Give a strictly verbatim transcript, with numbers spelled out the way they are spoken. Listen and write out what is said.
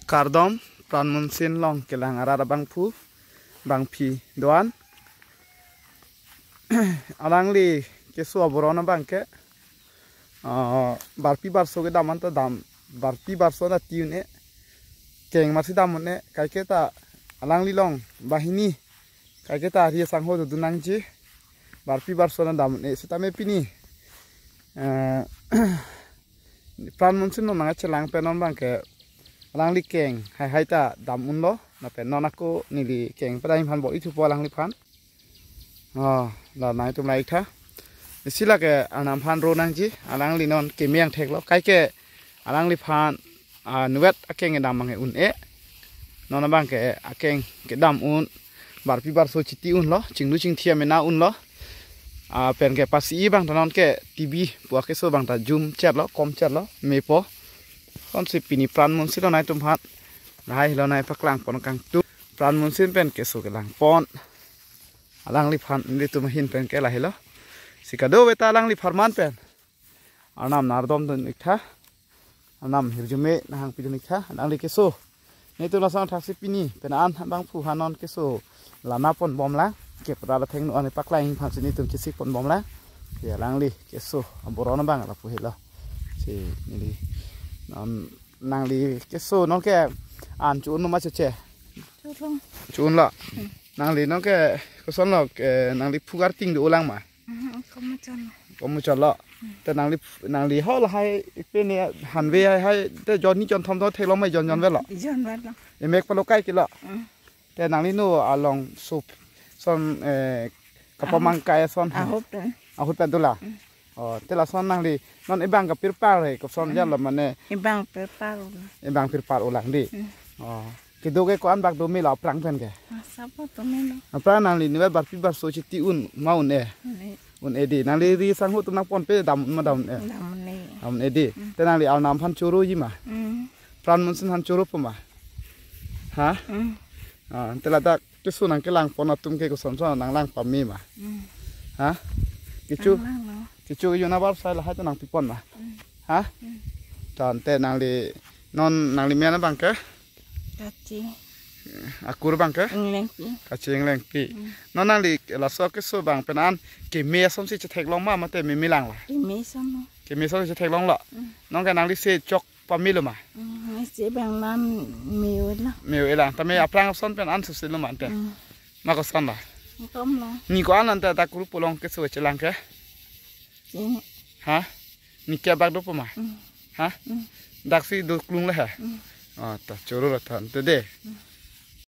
Kardom, Pran Munsin along kelang arat abangphu, bangphi do-an. Alangli keso aboron abangke, ah, barpi barso kedam anta dam, barpi barso na ti un-e, keng marsi dam un-e, kaike ta alangli along banghini, kaike ta ri asangho dodun nangji, barpi barso na dam un-e, sitame pini, eh, Pran Munsin along nangchelang pen non abangke alangli keng haihai ta dam unlo, lapen non ako neli keng padai aphan bor-ithupo alangliphan. Oh, la nangtum la-ik tha. Isi lake Arnam aphan ro nangji, alangli non keme angthek lo. Kaike alangliphan, ah, nuvet akeng kedam abang un-e. Non abangke akeng kedam un, barpi barso chiti unlo, chinglu chingthi amena unlo. Ah, penke pasi abang ta nonke T V pu akeso abang ta jum chetlo, kom chetlo, mepo. Sonsi pini Pran Munsin along nangtum aphan lahai lo nangpaklang pon kangtung. Pran Munsin pen keso kelang pon. Alangliphan nelitum ahin penke lahelo. Si kadokave ta alangli apharman pen Arnam nangardom dun-ik tha. Arnam hirjume nanghangpi dun-ik tha. Alangli keso, nelitum lason thaksi pini pen an abangphu aphan non keso lana pon bomlang. Kepra la thengno ani paklang aphansi nelitum kesik pon bomlang. Ya, alangli keso aboron abang lapu helo. Si neli non nangli keso nonke an chu-un ma cheche? Chulong. Chu-unlo. Hmm. Nangli nonke kosonlo, eh, nangli phu karting do-olang ma? Mhm, komuchon. Komuchonlo. Te nangli, nangli ho lahai pini hanve haihai te jon ni jon thom do theklong ma, jon jon velo? Jon velo. Emek palo kai kilo. Hmm. Te nangli no along sup son, eh, kapamang kai son. Ahut pen. Ahut pen dolang. Hmm. Oh, te lason nangli non ebang kapirpar he, koson, hmm, jalo mane. Ebang pirpar ulang. Ebang pirpar ulang di. Hmm. Oh. Kedo ke ko-an bak do melo aphrang penke? Masa po do melo. Aphrang nangli nuvet barpi barso chiti un ma un-e? Un-e. Un-e di. Nangli ri asangho atum nangponpe dam un ma dam un-e? Dam un-e. Dam un-e di. Hmm. Te nangli Arnam aphan choroji ma? Hmm. Pran Munsin aphan choropo ma? Ha? Hmm. Ah, te ladak keso nangkelang pon atum ke kosonson nanglang pame ma? Hmm. Ha? Kecho, nanglang lo. Kecho yona bar sai lahai ta nangpi pon ma? Hmm. Ha? Hmm. Tangte nangli, non nangli men abangke? Kachi. Akur abangke? Englengpi. Kachi Englengpi. Hmm. Non nangli laso keso abang pen an keme asonsi chetheklong ma mate memelang lo? Keme ason lo. Keme asonsi chetheklonglo. Hmm. Nonke nangli se chok pamelo ma? Hmm, isi abang lam me-elo. Me-elo. Tame aphrang ason pen an susi lo ma ante? Hmm. Ma kosonlo? Komlo. Ni ko-an anta ta kuru pulong keso chelang ke? Chini. Ha? Ni ke bak dopo ma? Hmm. Ha? Hmm. Daksi do klung le ha? Hmm. Ah, ta choro ra than te de. Hmm.